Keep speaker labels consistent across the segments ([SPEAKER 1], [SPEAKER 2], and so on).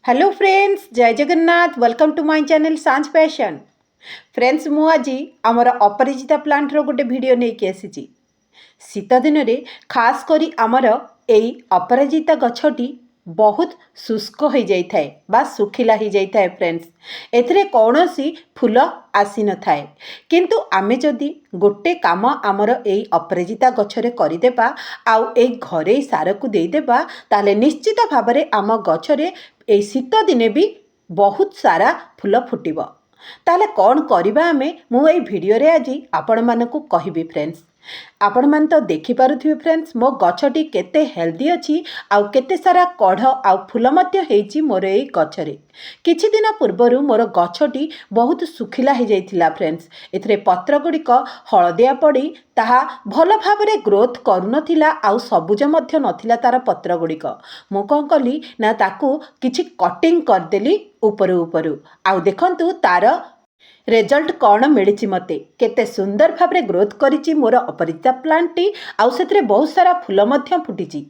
[SPEAKER 1] Hello friends, Jai Jagannath. Welcome to my channel Sanj Fashion। Friends, ମୁଁ ଆଜି ଆମର ଅପରାଜିତା ପ୍ଲାଣ୍ଟର ଗୋଟେ ଭିଡ଼ିଓ ନେଇକି ଆସିଛି। ଶୀତ ଦିନରେ ଖାସ୍ କରି ଆମର ଏଇ ଅପରାଜିତା ଗଛଟି ବହୁତ ଶୁଷ୍କ ହୋଇଯାଇଥାଏ ବା ଶୁଖିଲା ହୋଇଯାଇଥାଏ। ଫ୍ରେଣ୍ଡସ୍, ଏଥିରେ କୌଣସି ଫୁଲ ଆସିନଥାଏ। କିନ୍ତୁ ଆମେ ଯଦି ଗୋଟେ କାମ ଆମର ଏଇ ଅପରାଜିତା ଗଛରେ କରିଦେବା ଆଉ ଏଇ ଘରୋଇ ସାରକୁ ଦେଇଦେବା, ତାହେଲେ ନିଶ୍ଚିତ ଭାବରେ ଆମ ଗଛରେ ଏଇ ଶୀତ ଦିନେ ବି ବହୁତ ସାରା ଫୁଲ ଫୁଟିବ। ତାହେଲେ କ'ଣ କରିବା ଆମେ, ମୁଁ ଏଇ ଭିଡ଼ିଓରେ ଆଜି ଆପଣମାନଙ୍କୁ କହିବି। ଫ୍ରେଣ୍ଡସ୍, ଆପଣମାନେ ତ ଦେଖିପାରୁଥିବେ ଫ୍ରେଣ୍ଡସ୍, ମୋ ଗଛଟି କେତେ ହେଲ୍ଦି ଅଛି ଆଉ କେତେ ସାରା କଢ଼ ଆଉ ଫୁଲ ମଧ୍ୟ ହେଇଛି ମୋର ଏଇ ଗଛରେ। କିଛି ଦିନ ପୂର୍ବରୁ ମୋର ଗଛଟି ବହୁତ ଶୁଖିଲା ହେଇଯାଇଥିଲା। ଫ୍ରେଣ୍ଡସ୍, ଏଥିରେ ପତ୍ର ଗୁଡ଼ିକ ହଳଦିଆ ପଡ଼ି ତାହା ଭଲ ଭାବରେ ଗ୍ରୋଥ୍ କରୁନଥିଲା ଆଉ ସବୁଜ ମଧ୍ୟ ନଥିଲା ତା'ର ପତ୍ର ଗୁଡ଼ିକ। ମୁଁ କ'ଣ କଲି ନା ତାକୁ କିଛି କଟିଂ କରିଦେଲି ଉପରୁ ଉପରୁ। ଆଉ ଦେଖନ୍ତୁ ତା'ର ରେଜଲ୍ଟ କ'ଣ ମିଳିଛି ମୋତେ। କେତେ ସୁନ୍ଦର ଭାବରେ ଗ୍ରୋଥ୍ କରିଛି ମୋର ଅପରାଜିତା ପ୍ଲାଣ୍ଟଟି ଆଉ ସେଥିରେ ବହୁତ ସାରା ଫୁଲ ମଧ୍ୟ ଫୁଟିଛି।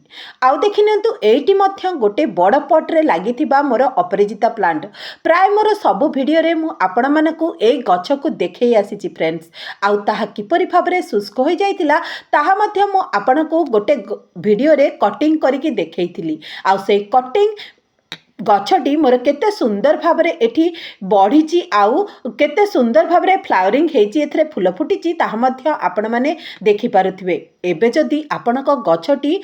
[SPEAKER 1] ଆଉ ଦେଖିନିଅନ୍ତୁ, ଏଇଠି ମଧ୍ୟ ଗୋଟେ ବଡ଼ ପଟ୍ରେ ଲାଗିଥିବା ମୋର ଅପରାଜିତା ପ୍ଲାଣ୍ଟ। ପ୍ରାୟ ମୋର ସବୁ ଭିଡ଼ିଓରେ ମୁଁ ଆପଣମାନଙ୍କୁ ଏଇ ଗଛକୁ ଦେଖେଇ ଆସିଛି ଫ୍ରେଣ୍ଡସ୍। ଆଉ ତାହା କିପରି ଭାବରେ ଶୁଷ୍କ ହୋଇଯାଇଥିଲା, ତାହା ମଧ୍ୟ ମୁଁ ଆପଣଙ୍କୁ ଗୋଟେ ଭିଡ଼ିଓରେ କଟିଂ କରିକି ଦେଖେଇଥିଲି। ଆଉ ସେଇ କଟିଂ ଗଛଟି ମୋର କେତେ ସୁନ୍ଦର ଭାବରେ ଏଠି ବଢ଼ିଛି ଆଉ କେତେ ସୁନ୍ଦର ଭାବରେ ଫ୍ଲାୱରିଂ ହେଇଛି, ଏଥିରେ ଫୁଲ ଫୁଟିଛି, ତାହା ମଧ୍ୟ ଆପଣମାନେ ଦେଖିପାରୁଥିବେ। ଏବେ ଯଦି ଆପଣଙ୍କ ଗଛଟି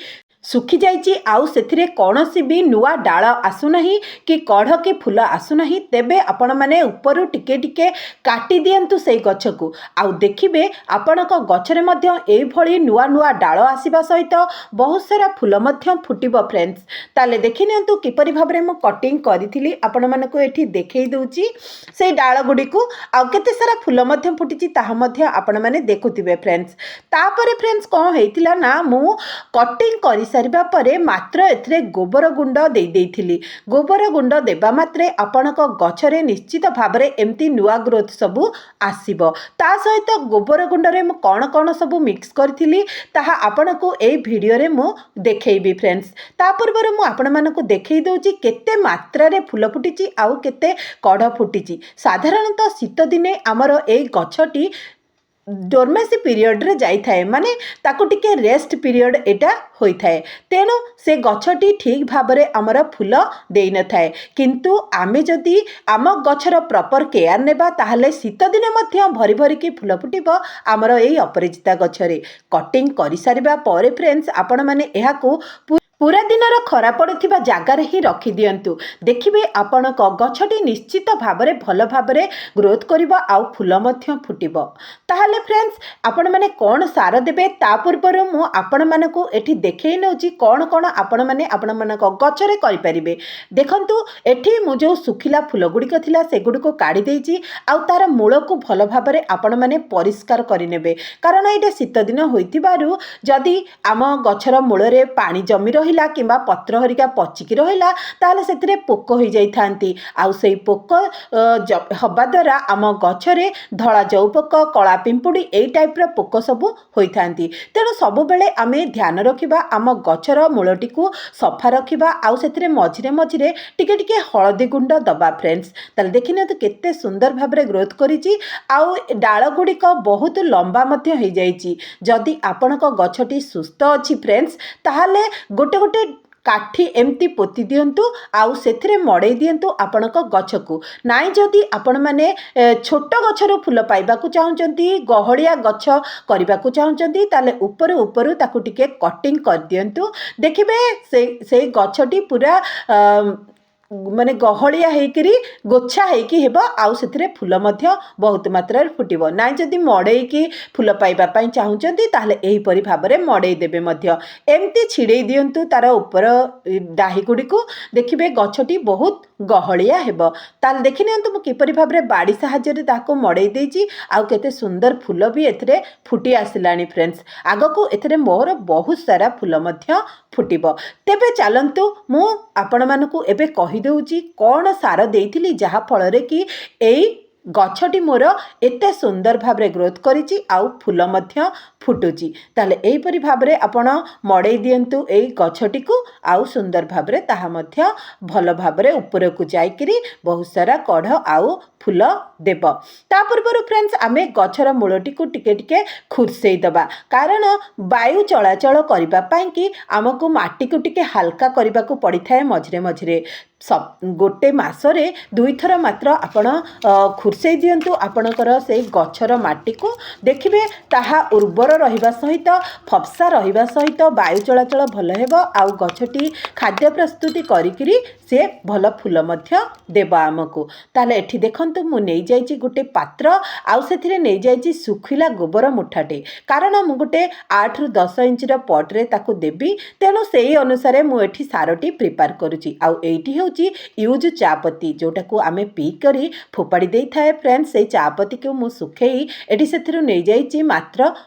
[SPEAKER 1] ଶୁଖିଯାଇଛି ଆଉ ସେଥିରେ କୌଣସି ବି ନୂଆ ଡାଳ ଆସୁନାହିଁ କି କଢ଼ କି ଫୁଲ ଆସୁନାହିଁ, ତେବେ ଆପଣମାନେ ଉପରୁ ଟିକେ ଟିକେ କାଟି ଦିଅନ୍ତୁ ସେଇ ଗଛକୁ। ଆଉ ଦେଖିବେ, ଆପଣଙ୍କ ଗଛରେ ମଧ୍ୟ ଏଇଭଳି ନୂଆ ନୂଆ ଡାଳ ଆସିବା ସହିତ ବହୁତ ସାରା ଫୁଲ ମଧ୍ୟ ଫୁଟିବ। ଫ୍ରେଣ୍ଡସ୍, ତାହେଲେ ଦେଖିନିଅନ୍ତୁ କିପରି ଭାବରେ ମୁଁ କଟିଂ କରିଥିଲି। ଆପଣମାନଙ୍କୁ ଏଠି ଦେଖେଇ ଦେଉଛି ସେଇ ଡାଳ ଗୁଡ଼ିକୁ ଆଉ କେତେ ସାରା ଫୁଲ ମଧ୍ୟ ଫୁଟିଛି, ତାହା ମଧ୍ୟ ଆପଣମାନେ ଦେଖୁଥିବେ ଫ୍ରେଣ୍ଡସ୍। ତାପରେ ଫ୍ରେଣ୍ଡସ୍, କ'ଣ ହେଇଥିଲା ନା ମୁଁ କଟିଂ କରିସାରିବା ପରେ ମାତ୍ର ଏଥିରେ ଗୋବର ଗୁଣ୍ଡ ଦେଇ ଦେଇଥିଲି। ଗୋବର ଗୁଣ୍ଡ ଦେବା ମାତ୍ରେ ଆପଣଙ୍କ ଗଛରେ ନିଶ୍ଚିତ ଭାବରେ ଏମିତି ନୂଆ ଗ୍ରୋଥ୍ ସବୁ ଆସିବ। ତା ସହିତ ଗୋବର ଗୁଣ୍ଡରେ ମୁଁ କ'ଣ କ'ଣ ସବୁ ମିକ୍ସ କରିଥିଲି, ତାହା ଆପଣଙ୍କୁ ଏଇ ଭିଡ଼ିଓରେ ମୁଁ ଦେଖେଇବି। ଫ୍ରେଣ୍ଡସ୍, ତା ପୂର୍ବରୁ ମୁଁ ଆପଣମାନଙ୍କୁ ଦେଖେଇ ଦେଉଛି କେତେ ମାତ୍ରାରେ ଫୁଲ ଫୁଟିଛି ଆଉ କେତେ କଢ଼ ଫୁଟିଛି। ସାଧାରଣତଃ ଶୀତ ଦିନେ ଆମର ଏଇ ଗଛଟି ଡୋରମେସି ପିରିୟଡ଼ରେ ଯାଇଥାଏ, ମାନେ ତାକୁ ଟିକେ ରେଷ୍ଟ ପିରିୟଡ଼ ଏଇଟା ହୋଇଥାଏ। ତେଣୁ ସେ ଗଛଟି ଠିକ୍ ଭାବରେ ଆମର ଫୁଲ ଦେଇନଥାଏ। କିନ୍ତୁ ଆମେ ଯଦି ଆମ ଗଛର ପ୍ରପର୍ କେୟାର ନେବା, ତାହେଲେ ଶୀତ ଦିନେ ମଧ୍ୟ ଭରି ଭରିକି ଫୁଲ ଫୁଟିବ ଆମର ଏଇ ଅପରାଜିତା ଗଛରେ। କଟିଂ କରିସାରିବା ପରେ ଫ୍ରେଣ୍ଡସ୍, ଆପଣମାନେ ଏହାକୁ ପୁରା ଦିନର ଖରା ପଡ଼ୁଥିବା ଜାଗାରେ ହିଁ ରଖିଦିଅନ୍ତୁ। ଦେଖିବେ, ଆପଣଙ୍କ ଗଛଟି ନିଶ୍ଚିତ ଭାବରେ ଭଲ ଭାବରେ ଗ୍ରୋଥ୍ କରିବ ଆଉ ଫୁଲ ମଧ୍ୟ ଫୁଟିବ। ତାହେଲେ ଫ୍ରେଣ୍ଡସ୍, ଆପଣମାନେ କ'ଣ ସାର ଦେବେ, ତା ପୂର୍ବରୁ ମୁଁ ଆପଣମାନଙ୍କୁ ଏଠି ଦେଖେଇ ନେଉଛି କ'ଣ କ'ଣ ଆପଣମାନେ ଆପଣମାନଙ୍କ ଗଛରେ କରିପାରିବେ। ଦେଖନ୍ତୁ, ଏଠି ମୁଁ ଯେଉଁ ଶୁଖିଲା ଫୁଲ ଗୁଡ଼ିକ ଥିଲା, ସେଗୁଡ଼ିକୁ କାଢ଼ି ଦେଇଛି। ଆଉ ତା'ର ମୂଳକୁ ଭଲ ଭାବରେ ଆପଣମାନେ ପରିଷ୍କାର କରିନେବେ, କାରଣ ଏଇଟା ଶୀତ ଦିନ ହୋଇଥିବାରୁ ଯଦି ଆମ ଗଛର ମୂଳରେ ପାଣି ଜମି ରହିଲା କିମ୍ବା ପତ୍ର ହରିକା ପଚିକି ରହିଲା, ତାହେଲେ ସେଥିରେ ପୋକ ହୋଇଯାଇଥାନ୍ତି। ଆଉ ସେଇ ପୋକ ହେବା ଦ୍ୱାରା ଆମ ଗଛରେ ଧଳା ଜଉ ପୋକ, କଳା ପିମ୍ପୁଡ଼ି, ଏଇ ଟାଇପ୍ର ପୋକ ସବୁ ହୋଇଥାନ୍ତି। ତେଣୁ ସବୁବେଳେ ଆମେ ଧ୍ୟାନ ରଖିବା, ଆମ ଗଛର ମୂଳଟିକୁ ସଫା ରଖିବା ଆଉ ସେଥିରେ ମଝିରେ ମଝିରେ ଟିକେ ଟିକେ ହଳଦୀ ଗୁଣ୍ଡ ଦେବା। ଫ୍ରେଣ୍ଡସ୍, ତାହେଲେ ଦେଖିନିଅନ୍ତୁ କେତେ ସୁନ୍ଦର ଭାବରେ ଗ୍ରୋଥ୍ କରିଛି ଆଉ ଡାଳ ଗୁଡ଼ିକ ବହୁତ ଲମ୍ବା ମଧ୍ୟ ହେଇଯାଇଛି। ଯଦି ଆପଣଙ୍କ ଗଛଟି ସୁସ୍ଥ ଅଛି ଫ୍ରେଣ୍ଡସ୍, ତାହେଲେ ଗୋଟେ ଗୋଟେ କାଠି ଏମିତି ପୋତି ଦିଅନ୍ତୁ ଆଉ ସେଥିରେ ମଡ଼େଇ ଦିଅନ୍ତୁ ଆପଣଙ୍କ ଗଛକୁ। ନାଇଁ, ଯଦି ଆପଣମାନେ ଛୋଟ ଗଛରୁ ଫୁଲ ପାଇବାକୁ ଚାହୁଁଛନ୍ତି, ଗହଳିଆ ଗଛ କରିବାକୁ ଚାହୁଁଛନ୍ତି, ତାହେଲେ ଉପରୁ ଉପରୁ ତାକୁ ଟିକେ କଟିଂ କରିଦିଅନ୍ତୁ। ଦେଖିବେ, ସେଇ ସେଇ ଗଛଟି ପୁରା ମାନେ ଗହଳିଆ ହେଇକିରି ଗୋଛା ହେଇକି ହେବ ଆଉ ସେଥିରେ ଫୁଲ ମଧ୍ୟ ବହୁତ ମାତ୍ରାରେ ଫୁଟିବ। ନାଇଁ, ଯଦି ମଡ଼େଇକି ଫୁଲ ପାଇବା ପାଇଁ ଚାହୁଁଛନ୍ତି, ତାହେଲେ ଏହିପରି ଭାବରେ ମଡ଼େଇ ଦେବେ ମଧ୍ୟ। ଏମିତି ଛିଡ଼େଇ ଦିଅନ୍ତୁ ତା'ର ଉପର ଡାହି ଗୁଡ଼ିକୁ। ଦେଖିବେ, ଗଛଟି ବହୁତ ଗହଳିଆ ହେବ। ତାହେଲେ ଦେଖିନିଅନ୍ତୁ ମୁଁ କିପରି ଭାବରେ ବାଡ଼ି ସାହାଯ୍ୟରେ ତାହାକୁ ମଡ଼େଇ ଦେଇଛି ଆଉ କେତେ ସୁନ୍ଦର ଫୁଲ ବି ଏଥିରେ ଫୁଟି ଆସିଲାଣି। ଫ୍ରେଣ୍ଡସ୍, ଆଗକୁ ଏଥିରେ ମୋର ବହୁତ ସାରା ଫୁଲ ମଧ୍ୟ ଫୁଟିବ। ତେବେ ଚାଲନ୍ତୁ, ମୁଁ ଆପଣମାନଙ୍କୁ ଏବେ କହିଦେଉଛି କ'ଣ ସାର ଦେଇଥିଲି, ଯାହାଫଳରେ କି ଏଇ ଗଛଟି ମୋର ଏତେ ସୁନ୍ଦର ଭାବରେ ଗ୍ରୋଥ୍ କରିଛି ଆଉ ଫୁଲ ମଧ୍ୟ ଫୁଟୁଛି। ତାହେଲେ ଏହିପରି ଭାବରେ ଆପଣ ମଡ଼େଇ ଦିଅନ୍ତୁ ଏଇ ଗଛଟିକୁ, ଆଉ ସୁନ୍ଦର ଭାବରେ ତାହା ମଧ୍ୟ ଭଲ ଭାବରେ ଉପରକୁ ଯାଇକିରି ବହୁତ ସାରା କଢ଼ ଆଉ ଫୁଲ ଦେବ। ତା ପୂର୍ବରୁ ଫ୍ରେଣ୍ଡସ୍, ଆମେ ଗଛର ମୂଳଟିକୁ ଟିକେ ଟିକେ ଖୁର୍ସେଇ ଦେବା, କାରଣ ବାୟୁ ଚଳାଚଳ କରିବା ପାଇଁକି ଆମକୁ ମାଟିକୁ ଟିକେ ହାଲକା କରିବାକୁ ପଡ଼ିଥାଏ ମଝିରେ ମଝିରେ। ଗୋଟେ ମାସରେ 2 ଥର ମାତ୍ର ଆପଣ ଖୁର୍ସେଇ ଦିଅନ୍ତୁ ଆପଣଙ୍କର ସେଇ ଗଛର ମାଟିକୁ। ଦେଖିବେ, ତାହା ଉର୍ବର ରହିବା ସହିତ, ଫପ୍ସା ରହିବା ସହିତ ବାୟୁ ଚଳାଚଳ ଭଲ ହେବ, ଆଉ ଗଛଟି ଖାଦ୍ୟ ପ୍ରସ୍ତୁତି କରିକିରି ସେ ଭଲ ଫୁଲ ମଧ୍ୟ ଦେବ ଆମକୁ। ତାହେଲେ ଏଠି ଦେଖନ୍ତୁ, ମୁଁ ନେଇଯାଇଛି ଗୋଟେ ପାତ୍ର, ଆଉ ସେଥିରେ ନେଇଯାଇଛି ଶୁଖିଲା ଗୋବର ମୁଠାଟେ, କାରଣ ମୁଁ ଗୋଟେ 8ରୁ 10 ଇଞ୍ଚର ପଟ୍ରେ ତାକୁ ଦେବି। ତେଣୁ ସେଇ ଅନୁସାରେ ମୁଁ ଏଠି ସାରଟି ପ୍ରିପେୟାର କରୁଛି। ଆଉ ଏଇଠି ହେଉଛି ୟୁଜ୍ ଚା ପତି, ଯେଉଁଟାକୁ ଆମେ ପିଇ କରି ଫୋପାଡ଼ି ଦେଇଥାଏ ଫ୍ରେଣ୍ଡ। ସେଇ ଚା ପତିକୁ ମୁଁ ଶୁଖେଇ ଏଠି ସେଥିରୁ ନେଇଯାଇଛି ମାତ୍ର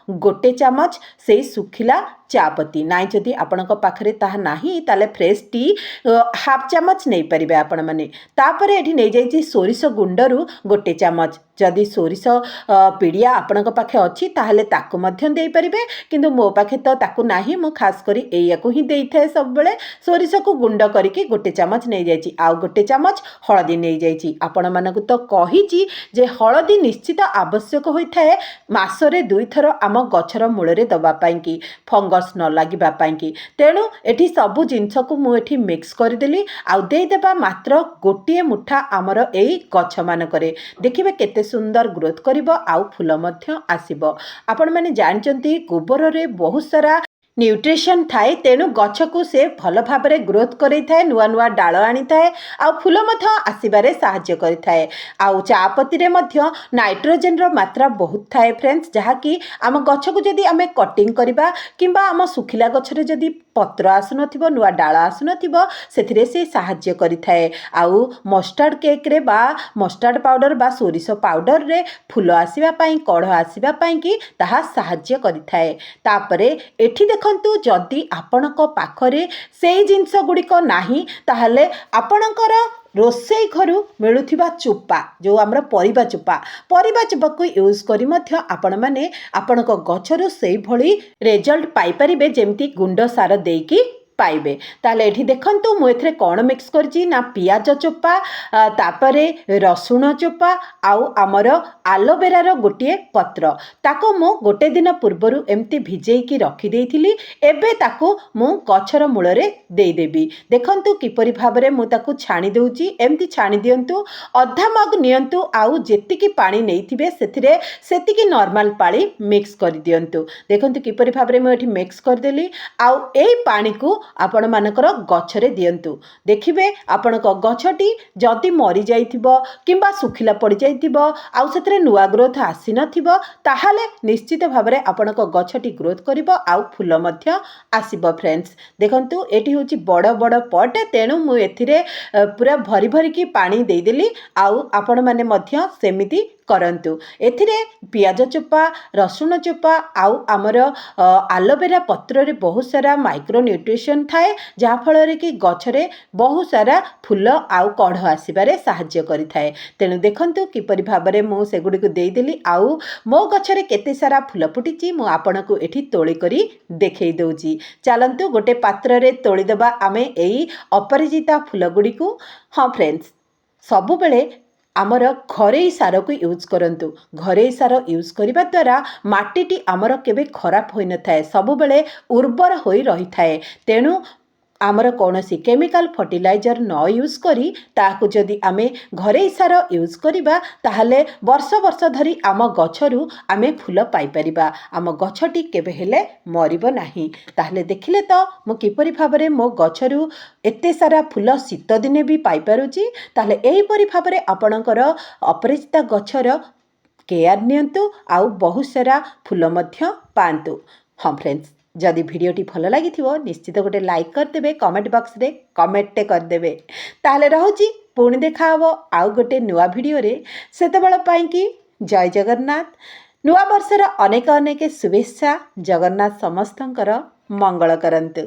[SPEAKER 1] ଗୋଟେ ଚାମଚ ସେଇ ଶୁଖିଲା ଚା ପତି। ନାଇଁ, ଯଦି ଆପଣଙ୍କ ପାଖରେ ତାହା ନାହିଁ, ତାହେଲେ ଫ୍ରେଶ୍ ଟି ହାଫ୍ ଚାମଚ ନେଇପାରିବେ ଆପଣମାନେ। ତାପରେ ଏଠି ନେଇଯାଇଛି ସୋରିଷ ଗୁଣ୍ଡରୁ ଗୋଟେ ଚାମଚ। ଯଦି ସୋରିଷ ପିଡ଼ିଆ ଆପଣଙ୍କ ପାଖେ ଅଛି, ତାହେଲେ ତାକୁ ମଧ୍ୟ ଦେଇପାରିବେ, କିନ୍ତୁ ମୋ ପାଖେ ତ ତାକୁ ନାହିଁ। ମୁଁ ଖାସ୍ କରି ଏଇଆକୁ ହିଁ ଦେଇଥାଏ ସବୁବେଳେ। ସୋରିଷକୁ ଗୁଣ୍ଡ କରିକି ଗୋଟେ ଚାମଚ ନେଇଯାଇଛି, ଆଉ ଗୋଟେ ଚାମଚ ହଳଦୀ ନେଇଯାଇଛି। ଆପଣମାନଙ୍କୁ ତ କହିଛି ଯେ ହଳଦୀ ନିଶ୍ଚିତ ଆବଶ୍ୟକ ହୋଇଥାଏ ମାସରେ ଦୁଇଥର ଆମ ଗଛର ମୂଳରେ ଦେବା ପାଇଁକି, ଫଙ୍ଗସ୍ ନ ଲାଗିବା ପାଇଁକି। ତେଣୁ ଏଠି ସବୁ ଜିନିଷକୁ ମୁଁ ଏଠି ମିକ୍ସ କରିଦେଲି, ଆଉ ଦେଇଦେବା ମାତ୍ର ଗୋଟିଏ ମୁଠା ଆମର ଏଇ ଗଛମାନଙ୍କରେ। ଦେଖିବେ, କେତେ ସୁନ୍ଦର ଗ୍ରୋଥ୍ କରିବ ଆଉ ଫୁଲ ମଧ୍ୟ ଆସିବ। ଆପଣମାନେ ଜାଣିଛନ୍ତି, ଗୋବରରେ ବହୁତ ସାରା ନ୍ୟୁଟ୍ରିସନ୍ ଥାଏ। ତେଣୁ ଗଛକୁ ସେ ଭଲ ଭାବରେ ଗ୍ରୋଥ୍ କରେଇଥାଏ, ନୂଆ ନୂଆ ଡାଳ ଆଣିଥାଏ, ଆଉ ଫୁଲ ମଧ୍ୟ ଆସିବାରେ ସାହାଯ୍ୟ କରିଥାଏ। ଆଉ ଚା ପତିରେ ମଧ୍ୟ ନାଇଟ୍ରୋଜେନର ମାତ୍ରା ବହୁତ ଥାଏ ଫ୍ରେଣ୍ଡସ୍, ଯାହାକି ଆମ ଗଛକୁ ଯଦି ଆମେ କଟିଂ କରିବା କିମ୍ବା ଆମ ଶୁଖିଲା ଗଛରେ ଯଦି ପତ୍ର ଆସୁନଥିବ, ନୂଆ ଡାଳ ଆସୁନଥିବ, ସେଥିରେ ସେ ସାହାଯ୍ୟ କରିଥାଏ। ଆଉ ମଷ୍ଟାର୍ଡ଼ କେକ୍ରେ ବା ମଷ୍ଟାର୍ଡ଼ ପାଉଡ଼ର ବା ସୋରିଷ ପାଉଡ଼ରରେ ଫୁଲ ଆସିବା ପାଇଁ, କଢ଼ ଆସିବା ପାଇଁକି ତାହା ସାହାଯ୍ୟ କରିଥାଏ। ତାପରେ ଏଠି ଦେଖନ୍ତୁ, ଯଦି ଆପଣଙ୍କ ପାଖରେ ସେଇ ଜିନିଷ ଗୁଡ଼ିକ ନାହିଁ, ତାହେଲେ ଆପଣଙ୍କର ରୋଷେଇ ଘରୁ ମିଳୁଥିବା ଚୋପା, ଯେଉଁ ଆମର ପରିବା ଚୋପା, ପରିବା ଚୋପାକୁ ୟୁଜ୍ କରି ମଧ୍ୟ ଆପଣମାନେ ଆପଣଙ୍କ ଗଛରୁ ସେଇଭଳି ରେଜଲ୍ଟ ପାଇପାରିବେ, ଯେମିତି ଗୁଣ୍ଡ ସାର ଦେଇକି ପାଇବେ। ତାହେଲେ ଏଠି ଦେଖନ୍ତୁ, ମୁଁ ଏଥିରେ କ'ଣ ମିକ୍ସ କରିଛି ନା ପିଆଜ ଚୋପା, ତାପରେ ରସୁଣ ଚୋପା, ଆଉ ଆମର ଆଲୋଭେରାର ଗୋଟିଏ ପତ୍ର। ତାକୁ ମୁଁ ଗୋଟେ ଦିନ ପୂର୍ବରୁ ଏମିତି ଭିଜେଇକି ରଖିଦେଇଥିଲି। ଏବେ ତାକୁ ମୁଁ ଗଛର ମୂଳରେ ଦେଇଦେବି। ଦେଖନ୍ତୁ କିପରି ଭାବରେ ମୁଁ ତାକୁ ଛାଣି ଦେଉଛି। ଏମିତି ଛାଣି ଦିଅନ୍ତୁ। ଅଧା ମଗ୍ ନିଅନ୍ତୁ, ଆଉ ଯେତିକି ପାଣି ନେଇଥିବେ ସେଥିରେ ସେତିକି ନର୍ମାଲ ପାଣି ମିକ୍ସ କରିଦିଅନ୍ତୁ। ଦେଖନ୍ତୁ କିପରି ଭାବରେ ମୁଁ ଏଠି ମିକ୍ସ କରିଦେଲି, ଆଉ ଏଇ ପାଣିକୁ ଆପଣମାନଙ୍କର ଗଛରେ ଦିଅନ୍ତୁ। ଦେଖିବେ, ଆପଣଙ୍କ ଗଛଟି ଯଦି ମରିଯାଇଥିବ କିମ୍ବା ଶୁଖିଲା ପଡ଼ିଯାଇଥିବ, ଆଉ ସେଥିରେ ନୂଆ ଗ୍ରୋଥ୍ ଆସିନଥିବ, ତାହେଲେ ନିଶ୍ଚିତ ଭାବରେ ଆପଣଙ୍କ ଗଛଟି ଗ୍ରୋଥ୍ କରିବ ଆଉ ଫୁଲ ମଧ୍ୟ ଆସିବ। ଫ୍ରେଣ୍ଡସ୍, ଦେଖନ୍ତୁ, ଏଠି ହେଉଛି ବଡ଼ ବଡ଼ ପଟ୍, ତେଣୁ ମୁଁ ଏଥିରେ ପୁରା ଭରି ଭରିକି ପାଣି ଦେଇଦେଲି, ଆଉ ଆପଣମାନେ ମଧ୍ୟ ସେମିତି କରନ୍ତୁ। ଏଥିରେ ପିଆଜ ଚୋପା, ରସୁଣ ଚୋପା ଆଉ ଆମର ଆଲୋଭେରା ପତ୍ରରେ ବହୁତ ସାରା ମାଇକ୍ରୋ ନ୍ୟୁଟ୍ରିସନ୍ ଥାଏ, ଯାହାଫଳରେ କି ଗଛରେ ବହୁତ ସାରା ଫୁଲ ଆଉ କଢ଼ ଆସିବାରେ ସାହାଯ୍ୟ କରିଥାଏ। ତେଣୁ ଦେଖନ୍ତୁ କିପରି ଭାବରେ ମୁଁ ସେଗୁଡ଼ିକୁ ଦେଇଦେଲି, ଆଉ ମୋ ଗଛରେ କେତେ ସାରା ଫୁଲ ଫୁଟିଛି ମୁଁ ଆପଣଙ୍କୁ ଏଠି ତୋଳି କରି ଦେଖେଇ ଦେଉଛି। ଚାଲନ୍ତୁ, ଗୋଟେ ପାତ୍ରରେ ତୋଳିଦେବା ଆମେ ଏଇ ଅପରାଜିତା ଫୁଲ ଗୁଡ଼ିକୁ। ହଁ ଫ୍ରେଣ୍ଡସ୍, ସବୁବେଳେ ଆମର ଘରୋଇ ସାରକୁ ୟୁଜ୍ କରନ୍ତୁ। ଘରୋଇ ସାର ୟୁଜ୍ କରିବା ଦ୍ୱାରା ମାଟିଟି ଆମର କେବେ ଖରାପ ହୋଇନଥାଏ, ସବୁବେଳେ ଉର୍ବର ହୋଇ ରହିଥାଏ। ତେଣୁ ଆମର କୌଣସି କେମିକାଲ ଫର୍ଟିଲାଇଜର ନ ୟୁଜ୍ କରି ତାହାକୁ ଯଦି ଆମେ ଘରୋଇ ସାର ୟୁଜ୍ କରିବା, ତାହେଲେ ବର୍ଷ ବର୍ଷ ଧରି ଆମ ଗଛରୁ ଆମେ ଫୁଲ ପାଇପାରିବା। ଆମ ଗଛଟି କେବେ ହେଲେ ମରିବ ନାହିଁ। ତାହେଲେ ଦେଖିଲେ ତ, ମୁଁ କିପରି ଭାବରେ ମୋ ଗଛରୁ ଏତେ ସାରା ଫୁଲ ଶୀତ ଦିନେ ବି ପାଇପାରୁଛି। ତାହେଲେ ଏହିପରି ଭାବରେ ଆପଣଙ୍କର ଅପରାଜିତା ଗଛର କେୟାର ନିଅନ୍ତୁ, ଆଉ ବହୁତ ସାରା ଫୁଲ ମଧ୍ୟ ପାଆନ୍ତୁ। ହଁ ଫ୍ରେଣ୍ଡସ୍, ଯଦି ଭିଡ଼ିଓଟି ଭଲ ଲାଗିଥିବ, ନିଶ୍ଚିତ ଗୋଟେ ଲାଇକ୍ କରିଦେବେ, କମେଣ୍ଟ ବକ୍ସରେ କମେଣ୍ଟଟେ କରିଦେବେ। ତାହେଲେ ରହୁଛି, ପୁଣି ଦେଖାହେବ ଆଉ ଗୋଟେ ନୂଆ ଭିଡ଼ିଓରେ। ସେତେବେଳ ପାଇଁକି ଜୟ ଜଗନ୍ନାଥ। ନୂଆ ବର୍ଷର ଅନେକ ଅନେକ ଶୁଭେଚ୍ଛା। ଜଗନ୍ନାଥ ସମସ୍ତଙ୍କର ମଙ୍ଗଳ କରନ୍ତୁ।